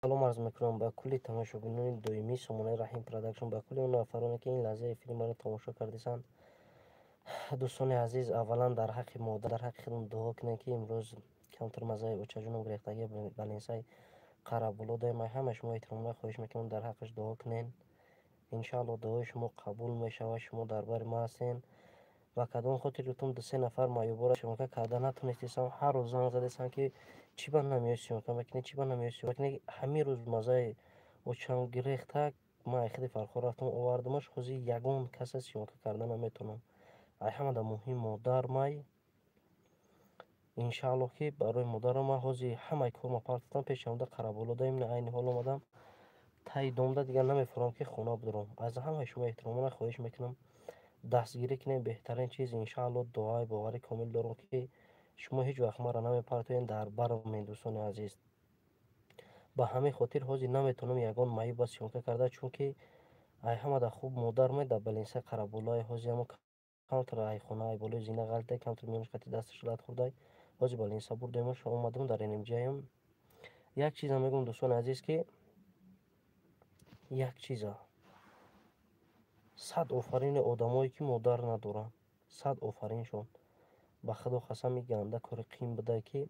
Салом арз мекунам ба кулли тамошобинони доимии сомонаи Раҳим Продакшн, ба кулли он нафароне, ки ин лаҳзаи филмаро тамошо кардисанд. Дӯстони азиз, аввалан дар ҳаққи модар, дар ҳаққи худам дуо кунед, ки имрӯз камтар маззаи очаҷонам гирехтагӣ балинсаи Қарабуло даем. Ай ҳама шумо эҳтиромона хоҳиш мекунам, дар ҳаққаш дуо кунед. Иншаалло дуои шумо қабул мешавад, шумо дар бари ма ҳастен. Ба кадом хотир гуфтам, ду-се нафар маъюбора съёмка карда натонистесам, ҳар рӯз занг задесам, ки чӣ ба намеои съёмка мекунӣ, чӣ ба намеои съёмка мекунӣ. Ҳамин рӯз маззаи очам гирехта, ман ай хеле фархор рафтам, овардамаш. Ҳозир ягон каса съёмка карда наметавонам. Ай ҳамада муҳим модар май. Иншаалло, ки барои модарам ман ҳозир ҳамаи корма партофтам, пеши омада Қараболо даем, айни ҳол омадам таи домда, дигар намефурам, ки хона бидорам. Аз ҳамаи шумо эҳтиромона хоҳиш мекунам, дастгирӣ кунем, беҳтарин чиз. Иншаалло, дуои боварӣ комил дорам, ки шумо ҳеҷ вақт маро намепартоед, дар бармен, дӯстони азиз. Ба ҳамин хотир ҳозир наметавонам ягон маъюба съёмка карда, чунки ай ҳамада хуб модар май дар балинсаи Қараболои. Ҳозир ҳамо камтар ай хона, ай болои зина ғалта, камтар миёнаш қати дасташ лат хӯрдай. Ҳозир балинса бурдемаш, омадам, дар НМҷаем. Як чиза мегӯям, дӯстони азиз, ки як чиза: сад офарини одамое, ки модар надоранд, сад офариншон. Ба худо қасам, и ганда кори қим буда, ки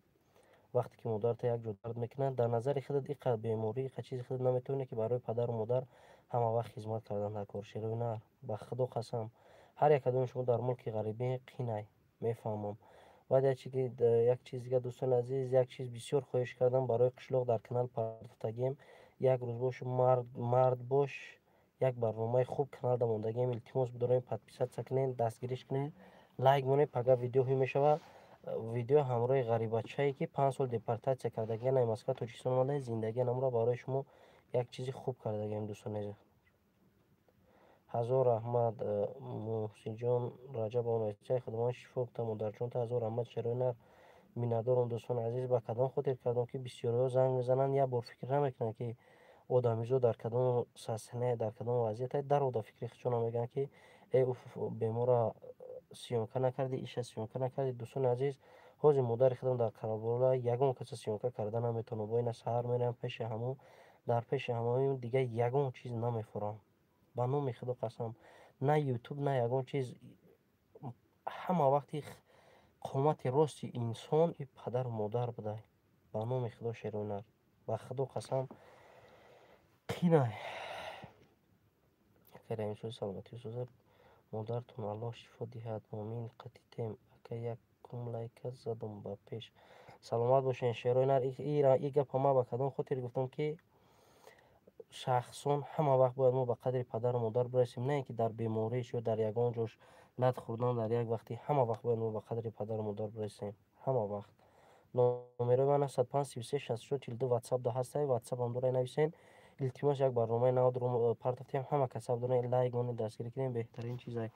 вақте ки модарта як ҷо дард мекунад, дар назари худат иқа беморӣ, иқа чизи худат наметавонӣ, ки барои падару модар ҳама вақт хизмат кардан дар кор. Шерои нар, ба худо қасам, ҳар як кадоми шумо дар мулки ғарибӣ қинай, мефаҳмам. Баъд як чиз дига, дӯстони азиз, як чиз бисёр хоҳиш кардам барои қишлоқ, дар канал партофтагием, як рӯз бош, мард бош, як барномаи хуб каналда мондагием. Илтимос бидорем, подписаться кунед, дастгириш кунед, лайк монед. Пага видео ҳӣ мешава, видео ҳамроҳи ғарибачае, ки 5 сол депортатсия кардагиан, ай Москва Тоҷикистон омада, зиндагӣ намура барои шумо як чизи хуб кардагием, дӯстони азиз. Ҳазор раҳмат, Муҳсинҷон Раҷабов, Худованд шифо буда модарҷонта. Ҳазор раҳмат, шерои нар, миннатдорам. Дӯстони азиз, ба кадом хотир кардам, ки бисёриҳо занг мезананд, як бор фикр намекунанд, ки одамизод дар кадом состояние, дар кадом вазъияте. Дарро дар фикри худшона мегӯянд, ки э, уф, бемора съёмка накардӣ, иша съёмка накардӣ. Дӯстони азиз, ҳозир модари худам дар Қарабола, ягон каса съёмка карда наметавонам. Бо ина саҳар меравам пеши ҳамон, дар пеши ҳамоим дига ягон чиз намефурам. Ба номи худо қасам, на Ютуб, на ягон чиз. Ҳама вақти қомати рости инсон и падару модар будай. Ба номи худо, шероинар, ба худо қасам, қинай. Саломатӣ созад модартон, Аллоҳ шифо диҳад, омин. Қатитем, ака, якум лайка задум ба пеш. Саломат бошен, шерои нар. И гапа ман ба кадом хотир гуфтам, ки шахсон ҳама вақт бояд мо ба қадри падару модар бирасем, на ин ки дар беморииш ё дар ягон ҷош лат хӯрдан дар як вақти. Ҳама вақт бояд мо ба қадри падару модар бирасем, ҳама вақт. Номерои ман 95 33 64 42, Ватсап да ҳастай, Ватсапам дора, нависен, илтимос. Як барномаи нав партофтем, ҳама касаб дорем, лайк монед, дастгирӣ кунем, беҳтарин чизай.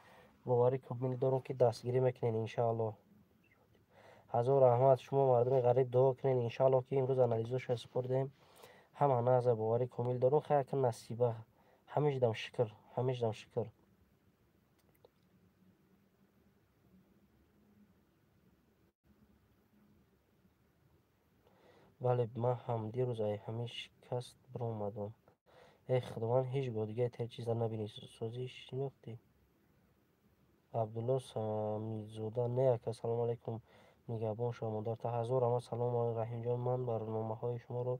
Боварӣ комил дорам, ки дастгирӣ мекунед, иншаалло. Ҳазор раҳмат. Шумо мардуми ғариб дуо кунед, иншаалло, ки имрӯз анализоша супордем, ҳама нағза, боварӣ комил дорам. Хай, ака, насиба, ҳамешдам шукр, ҳамешдам шукр. Бале, ман ҳам дирӯз ай ҳамин шикаст биромадам. Эй худованд, ҳеҷ гоҳ дига тер чиза набинӣ. Созӣ шинохтӣ, Абдулло Самидзода? Не, ака. Салому алайкум, нигаҳбон шава модарта. Ҳазор раҳмат. Салому Раҳимҷон, ман барномаҳои шуморо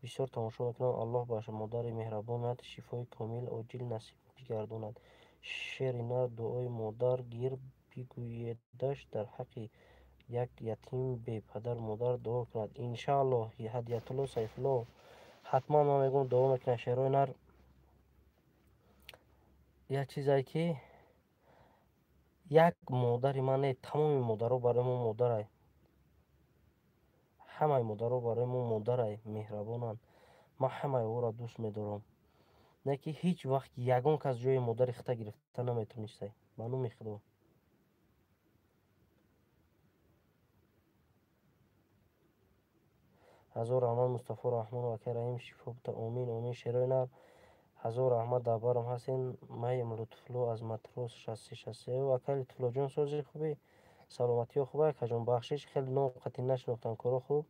бисёр тамошо мекунам. Аллоҳ ба модари меҳрабонат шифои комил оҷил насиб бигардонад. Шери нар, дуои модар гир, бигӯедаш дар ҳаққи як ятими бепадару модар дуо кунад, иншаалло. Ҳадиятулло Сайфулло, ҳатман ман мегӯям, дуо мекунад. Шерои нар, як чизе, ки як модари ман не, тамоми модаро барои мо модарай, ҳамаи модаро барои мо модарай, меҳрабонанд. Ман ҳамаи ӯро дӯст медорам, не ки ҳеҷ вақт ягон кас ҷои модари худта гирифта наметонистай, ба номи худо. Ҳазор раҳмат, Мустафо Раҳмонов. Акай Раҳим, шифо бута, омин, омин. Шерои нар, ҳазор раҳмат, дар барам ҳастен. Маем Лутфулло аз Матрос 6363. Акай Лутфуллоҷон, сози хубӣ, саломатиҳо хуб, акаҷон? Бахшиш, хеле ном қатъӣ нашинохтам. Коро хуб.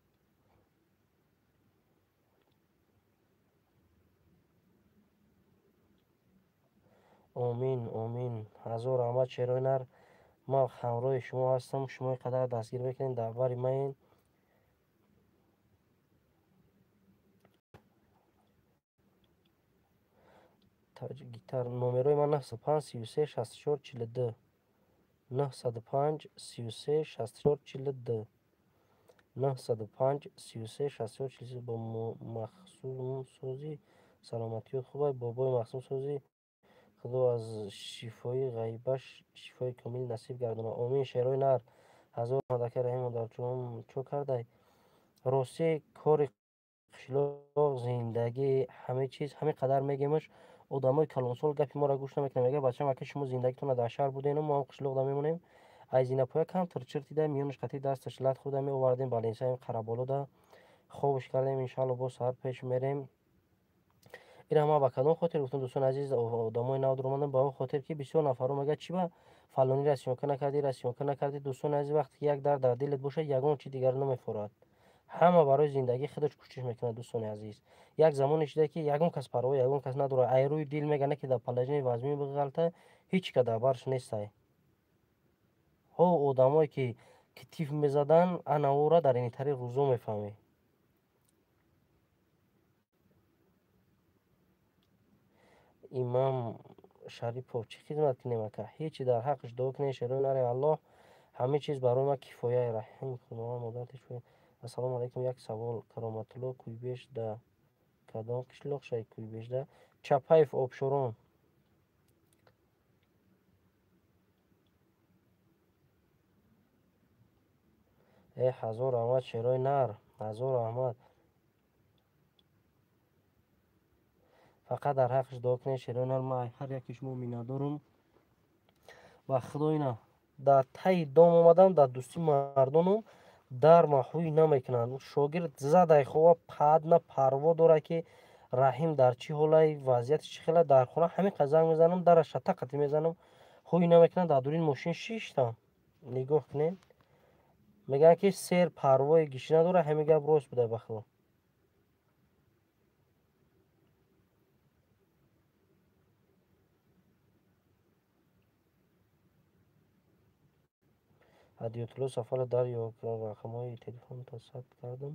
Омин, омин. Ҳазор раҳмат, шерои нар. Ман ҳамроҳи шумо ҳастам. Шумо ин қадар дастгир мекунед, дар бари маин. Гитар номерои ман 905 33 64 42. 905 33 64 42. 905 33 64 43. Бо махсумсозӣ саломатиёт хубай. Бобои махсумсозӣ худо аз шифои ғайбаш шифои комил насиб гардонад. Омин, шерои нар. Ҳазор раҳмат, ака Раҳим. Модарҷон чо кардай? Ростӣ кори қишлоқ, зиндагӣ, ҳама чиз ҳамин қадар мегемаш. Одамои калонсол гапи моро гӯш намекунанд. Мегӯяд бачам, ака шумо зиндагитонро дар шаҳр будену мо ҳам қишлоқда мемонем. Аз зинапоя камтар чиртида, миёнаш қатъи дасташ лат хӯрда меовардем баленсаем Қараболода. Хобш кардем, иншаалло боз саҳар пеш мерем. Ира ман ба кадом хотир гуфтам, дӯстони азиз, одамои нав дуромадам, ба он хотир ки бисёр нафарҳо мегӯяд чӣ ба фалонира съёмка накардӣ, ира съёмка накардӣ. Дӯстони азиз, вақте ки як дард дар дилат бошад, ягон чи дигар намефорад. Ҳама барои зиндагии худаш кӯшиш мекунад, дӯстони азиз. Як замоне шуда ки ягон кас парво, ягон кас надорад. Ай рӯи дил мегӯяд, ки дар положении вазмин биғалта, ҳеҷ ка дар барш нестай. Ҳо одамое ки китиф мезаданд, ана ӯра дар ин тариқ рӯзо мефаҳмӣ. Имам Шарипов, чӣ хизмат кунем ака? Ҳечи, дар ҳаққаш дуо кунем, шерои нари Аллоҳ. Ҳама чиз барои ма кифоя. Раҳим Худованд модар тишвоя. Ассалому алайкум, як савол. Кароматулло Куйбеш да кадом қишлоқ шай Куйбеш да? Чапаев Обшорон. Э, ҳазор раҳмат, шерои нар. Ҳазор раҳмат. Фақат дар ҳаққаш дуо кунед, шерои нар. Ман ҳар яке шумо миннатдорум. Ба худо ина дар таи дом омадам, дар дӯстии мардонум дар маҳӯй намекунанд. Шогирд задай хова падна парво дорад ки Раҳим дар чӣ ҳолай, вазъияти чӣ хела. Дар хона ҳамин қадр занг мезанам, дара шата қатӣ мезанам, ҳӯй намекунанд. Дар дурин мошин шиштам. Нигоҳ кунед. Мегӯянд ки сер парвои гишӣ надорад, ҳамин гап рост буда ба худо. Ҳадиятулло Сафаров дар ё рақамҳои телефонта сабт кардам,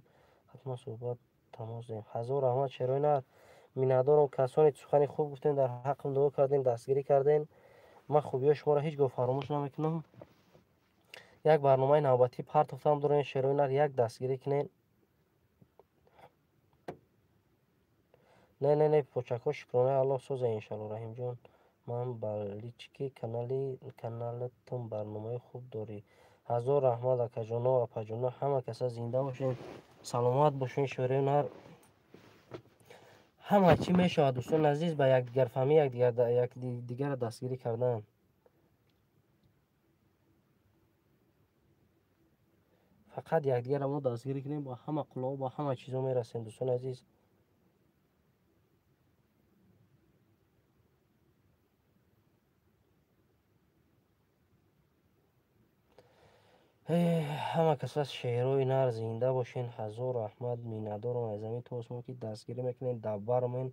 ҳатман суҳбат тамос диҳем. Ҳазор раҳмат, шерои нар. Миннатдорам, касоне ки сухани хуб гуфтем, дар ҳаққам дуо кардем, дастгирӣ кардем. Ман хубиҳои шуморо ҳеҷ гоҳ фаромӯш намекунам. Як барномаи навбатӣ партофтам дорем, шерои нар, як дастгирӣ кунед. Не, не, не, почакҳо шукронаи Аллоҳ соза иншалло. Раҳимҷон, ман балички каналатон барномаи хуб дорӣ. Ҳазор раҳмат, акаҷоно, апаҷоно, ҳама каса зинда бошед, саломат бошед, шерои нар. Ҳама чӣ мешавад, дӯстони азиз, ба якдигарфаҳмӣ, якдигарро дастгирӣ кардан. Фақат якдигарро мо дастгирӣ кунем, ба ҳама қуллаҳо, ба ҳама чизо мерасем, дӯстони азиз. Ҳама каса шерои нар, зинда бошен. Ҳазор раҳмат, миннатдорам аз замин то осмон ки дастгирӣ мекунед, даббармен.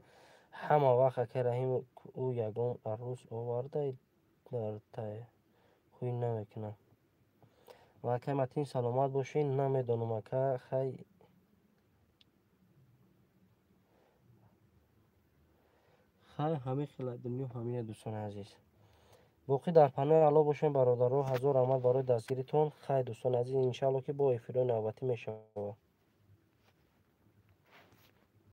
Ҳама вақт ака Раҳим ӯ ягон арӯс оварда дар тай ҳуй намекунад. Ва акай Матин саломат бошен. Намедонам ака, хай хай ҳамин хела дунё ҳамина, дӯстони азиз. Боқӣ дар паноҳи Аллоҳ бошем, бародаро. Ҳазор раҳмат барои дастгиритон. Хай, дӯстони азиз, иншаалло ки бо эфирҳои навбатӣ мешавад.